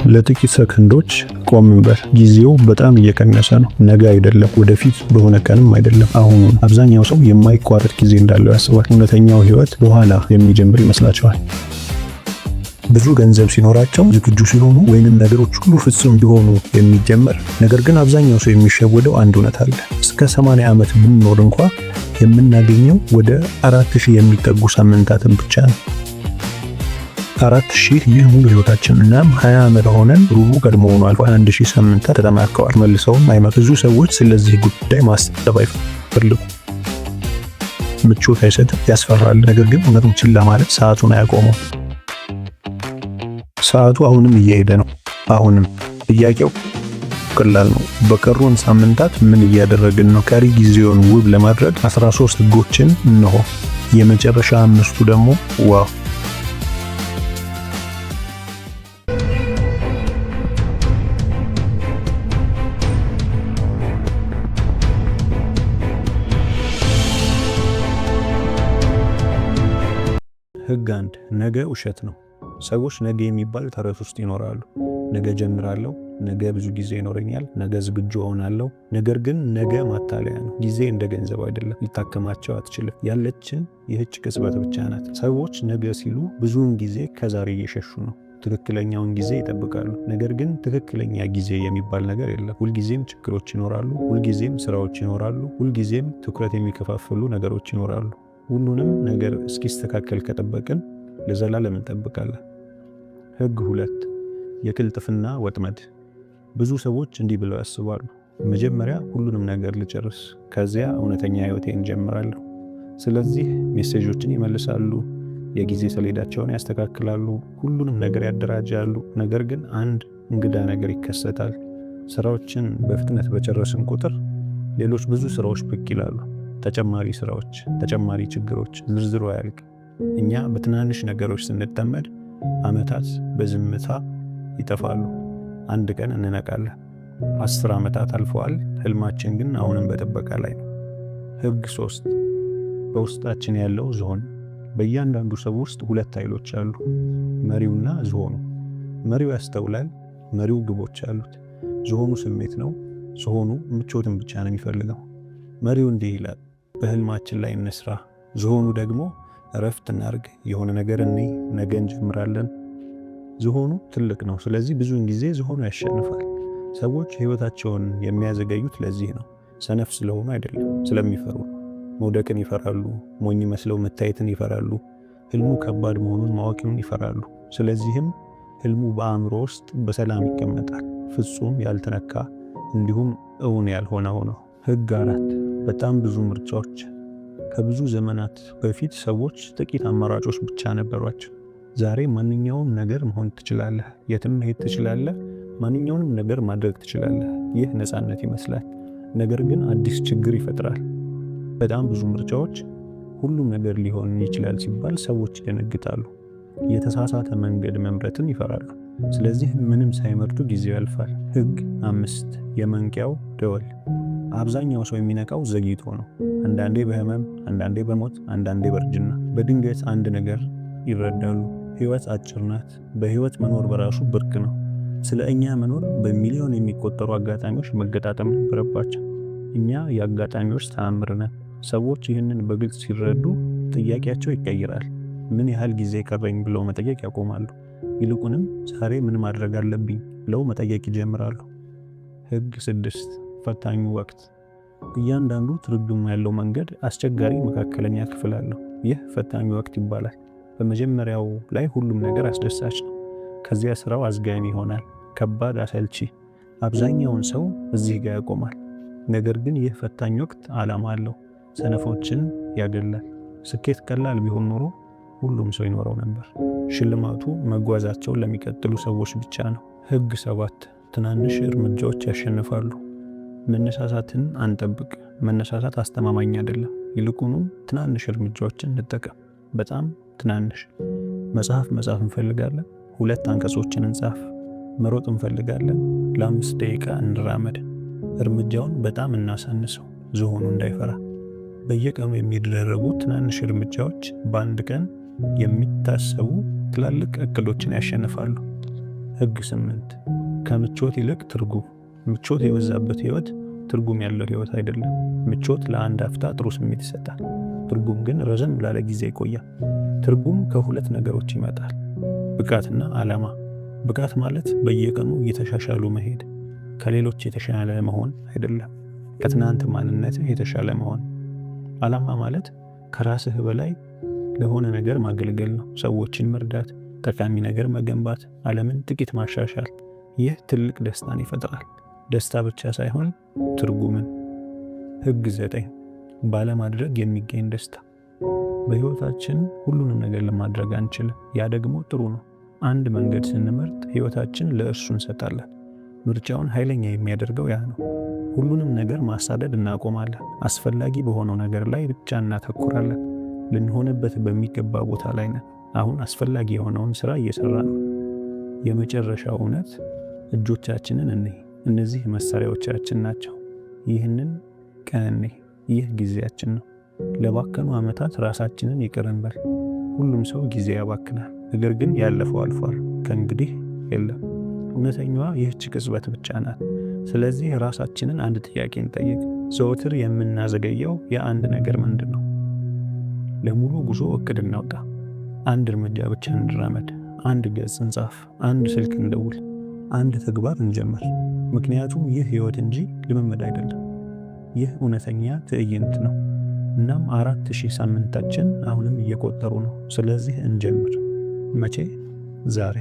ለጥቂት ሰከንዶች ቆም እንበል። ጊዜው በጣም እየቀነሰ ነው። ነገ አይደለም፣ ወደፊት በሆነ ቀንም አይደለም፣ አሁኑ። አብዛኛው ሰው የማይቋረጥ ጊዜ እንዳለው ያስባል። እውነተኛው ህይወት በኋላ የሚጀምር ይመስላቸዋል። ብዙ ገንዘብ ሲኖራቸው፣ ዝግጁ ሲሆኑ፣ ወይንም ነገሮች ሁሉ ፍጹም ቢሆኑ የሚጀመር። ነገር ግን አብዛኛው ሰው የሚሸወደው አንድ እውነት አለ። እስከ 80 ዓመት ብንኖር እንኳ የምናገኘው ወደ 4000 የሚጠጉ ሳምንታትን ብቻ ነው። 4000፣ ይህ ሙሉ ህይወታችን። እናም 20 ዓመት ሆነን ሩቡ ቀድሞ ሆኗል። 1000 ሳምንታት ተጠናቀዋል፣ መልሰውም አይመጡም። ብዙ ሰዎች ስለዚህ ጉዳይ ማሰብ አይፈልጉም። ምቾት አይሰጥም፣ ያስፈራል። ነገር ግን እውነቱን ችላ ማለት ሰዓቱን አያቆመው። ሰዓቱ አሁንም እየሄደ ነው። አሁንም ጥያቄው ቀላል ነው። በቀሩን ሳምንታት ምን እያደረግን ነው? ቀሪ ጊዜውን ውብ ለማድረግ 13 ህጎችን እነሆ። የመጨረሻ አምስቱ ደግሞ wow! ህግ 1፣ ነገ ውሸት ነው። ሰዎች ነገ የሚባል ተረት ውስጥ ይኖራሉ። ነገ ጀምራለሁ፣ ነገ ብዙ ጊዜ ይኖረኛል፣ ነገ ዝግጁ እሆናለሁ። ነገር ግን ነገ ማታለያ ነው። ጊዜ እንደ ገንዘብ አይደለም፣ ልታከማቸው አትችልም። ያለችን ይህች ቅጽበት ብቻ ናት። ሰዎች ነገ ሲሉ ብዙውን ጊዜ ከዛሬ እየሸሹ ነው። ትክክለኛውን ጊዜ ይጠብቃሉ። ነገር ግን ትክክለኛ ጊዜ የሚባል ነገር የለም። ሁልጊዜም ችግሮች ይኖራሉ፣ ሁልጊዜም ስራዎች ይኖራሉ፣ ሁልጊዜም ትኩረት የሚከፋፍሉ ነገሮች ይኖራሉ። ሁሉንም ነገር እስኪስተካከል ከጠበቅን ለዘላለም እንጠብቃለን። ህግ 2፣ የቅልጥፍና ወጥመድ። ብዙ ሰዎች እንዲህ ብለው ያስባሉ። መጀመሪያ ሁሉንም ነገር ልጨርስ፣ ከዚያ እውነተኛ ህይወቴን እጀምራለሁ። ስለዚህ ሜሴጆችን ይመልሳሉ፣ የጊዜ ሰሌዳቸውን ያስተካክላሉ፣ ሁሉንም ነገር ያደራጃሉ። ነገር ግን አንድ እንግዳ ነገር ይከሰታል። ስራዎችን በፍጥነት በጨረስን ቁጥር ሌሎች ብዙ ስራዎች ብቅ ይላሉ። ተጨማሪ ስራዎች፣ ተጨማሪ ችግሮች፣ ዝርዝሩ አያልቅ። እኛ በትናንሽ ነገሮች ስንጠመድ ዓመታት በዝምታ ይጠፋሉ። አንድ ቀን እንነቃለን። 10 ዓመታት አልፈዋል። ህልማችን ግን አሁንም በጥበቃ ላይ ነው። ህግ 3፣ በውስጣችን ያለው ዝሆን። በእያንዳንዱ ሰው ውስጥ ሁለት ኃይሎች አሉ፣ መሪውና ዝሆኑ። መሪው ያስተውላል፣ መሪው ግቦች አሉት። ዝሆኑ ስሜት ነው። ዝሆኑ ምቾትን ብቻ ነው የሚፈልገው። መሪው እንዲህ ይላል፣ በህልማችን ላይ እንስራ። ዝሆኑ ደግሞ እረፍት እናርግ፣ የሆነ ነገር እኔ ነገ እንጀምራለን። ዝሆኑ ትልቅ ነው፣ ስለዚህ ብዙውን ጊዜ ዝሆኑ ያሸንፋል። ሰዎች ህይወታቸውን የሚያዘገዩት ለዚህ ነው። ሰነፍ ስለሆኑ አይደለም፣ ስለሚፈሩ ነው። መውደቅን ይፈራሉ፣ ሞኝ መስለው መታየትን ይፈራሉ፣ ህልሙ ከባድ መሆኑን ማወቅን ይፈራሉ። ስለዚህም ህልሙ በአእምሮ ውስጥ በሰላም ይቀመጣል፣ ፍጹም ያልተነካ እንዲሁም እውን ያልሆነ ሆኖ። ህግ 4፣ በጣም ብዙ ምርጫዎች። ከብዙ ዘመናት በፊት ሰዎች ጥቂት አማራጮች ብቻ ነበሯቸው። ዛሬ ማንኛውም ነገር መሆን ትችላለህ፣ የትም መሄድ ትችላለህ፣ ማንኛውንም ነገር ማድረግ ትችላለህ። ይህ ነፃነት ይመስላል፣ ነገር ግን አዲስ ችግር ይፈጥራል። በጣም ብዙ ምርጫዎች፣ ሁሉም ነገር ሊሆን ይችላል ሲባል ሰዎች ይደነግጣሉ። የተሳሳተ መንገድ መምረጥን ይፈራሉ። ስለዚህ ምንም ሳይመርጡ ጊዜው ያልፋል። ህግ 5፣ የመንቂያው ደወል። አብዛኛው ሰው የሚነቃው ዘግይቶ ነው። አንዳንዴ በህመም፣ አንዳንዴ በሞት፣ አንዳንዴ በእርጅና። በድንገት አንድ ነገር ይረዳሉ። ህይወት አጭር ናት። በህይወት መኖር በራሱ ብርቅ ነው። ስለ እኛ መኖር በሚሊዮን የሚቆጠሩ አጋጣሚዎች መገጣጠም ነበረባቸው። እኛ የአጋጣሚዎች ተአምር ነን። ሰዎች ይህንን በግልጽ ሲረዱ ጥያቄያቸው ይቀይራል። ምን ያህል ጊዜ ቀረኝ ብለው መጠየቅ ያቆማሉ። ይልቁንም ዛሬ ምን ማድረግ አለብኝ ብለው መጠየቅ ይጀምራሉ። ህግ 6፣ ፈታኙ ወቅት። እያንዳንዱ ትርጉም ያለው መንገድ አስቸጋሪ መካከለኛ ክፍል አለው። ይህ ፈታኙ ወቅት ይባላል። በመጀመሪያው ላይ ሁሉም ነገር አስደሳች ነው። ከዚያ ስራው አዝጋሚ ይሆናል፣ ከባድ፣ አሰልቺ። አብዛኛውን ሰው እዚህ ጋር ያቆማል። ነገር ግን ይህ ፈታኝ ወቅት ዓላማ አለው። ሰነፎችን ያገላል። ስኬት ቀላል ቢሆን ኖሮ ሁሉም ሰው ይኖረው ነበር። ሽልማቱ መጓዛቸውን ለሚቀጥሉ ሰዎች ብቻ ነው። ህግ 7፣ ትናንሽ እርምጃዎች ያሸንፋሉ። መነሳሳትን አንጠብቅ። መነሳሳት አስተማማኝ አይደለም። ይልቁኑ ትናንሽ እርምጃዎችን እንጠቀም። በጣም ትናንሽ። መጽሐፍ መጻፍ እንፈልጋለን። 2 አንቀጾችን እንጻፍ። መሮጥ እንፈልጋለን። ለ5 ደቂቃ እንራመድ። እርምጃውን በጣም እናሳንሰው፣ ዝሆኑ እንዳይፈራ። በየቀኑ የሚደረጉ ትናንሽ እርምጃዎች በአንድ ቀን የሚታሰቡ ትላልቅ እቅዶችን ያሸንፋሉ። ሕግ 8፣ ከምቾት ይልቅ ትርጉም። ምቾት የበዛበት ህይወት ትርጉም ያለው ህይወት አይደለም። ምቾት ለአንድ አፍታ ጥሩ ስሜት ይሰጣል። ትርጉም ግን ረዘም ላለ ጊዜ ይቆያል። ትርጉም ከሁለት ነገሮች ይመጣል፣ ብቃትና ዓላማ። ብቃት ማለት በየቀኑ እየተሻሻሉ መሄድ፣ ከሌሎች የተሻለ መሆን አይደለም፣ ከትናንት ማንነትህ የተሻለ መሆን። ዓላማ ማለት ከራስህ በላይ ለሆነ ነገር ማገልገል ነው። ሰዎችን መርዳት፣ ጠቃሚ ነገር መገንባት፣ ዓለምን ጥቂት ማሻሻል። ይህ ትልቅ ደስታን ይፈጥራል። ደስታ ብቻ ሳይሆን ትርጉምን። ሕግ 9፣ ባለማድረግ የሚገኝ ደስታ። በህይወታችን ሁሉንም ነገር ለማድረግ አንችልም። ያ ደግሞ ጥሩ ነው። አንድ መንገድ ስንመርጥ ህይወታችን ለእርሱ እንሰጣለን። ምርጫውን ኃይለኛ የሚያደርገው ያ ነው። ሁሉንም ነገር ማሳደድ እናቆማለን። አስፈላጊ በሆነው ነገር ላይ ብቻ እናተኩራለን። ልንሆንበት በሚገባ ቦታ ላይ ነን። አሁን አስፈላጊ የሆነውን ስራ እየሰራ ነው። የመጨረሻው እውነት፣ እጆቻችንን እንይ። እነዚህ መሳሪያዎቻችን ናቸው። ይህንን ቀን እንይ። ይህ ጊዜያችን ነው። ለባከኑ ዓመታት ራሳችንን ይቅር እንበል። ሁሉም ሰው ጊዜ ያባክናል። ነገር ግን ያለፈው አልፏል። ከእንግዲህ የለም። እውነተኛዋ ይህች ቅጽበት ብቻ ናት። ስለዚህ ራሳችንን አንድ ጥያቄ እንጠይቅ። ዘወትር የምናዘገየው የአንድ ነገር ምንድን ነው? ለሙሉ ጉዞ እቅድ እናውጣ። አንድ እርምጃ ብቻ እንራመድ። አንድ ገጽ እንጻፍ። አንድ ስልክ እንደውል። አንድ ተግባር እንጀምር። ምክንያቱም ይህ ህይወት እንጂ ልምምድ አይደለም። ይህ እውነተኛ ትዕይንት ነው። እናም 4000 ሳምንታችን አሁንም እየቆጠሩ ነው። ስለዚህ እንጀምር። መቼ? ዛሬ።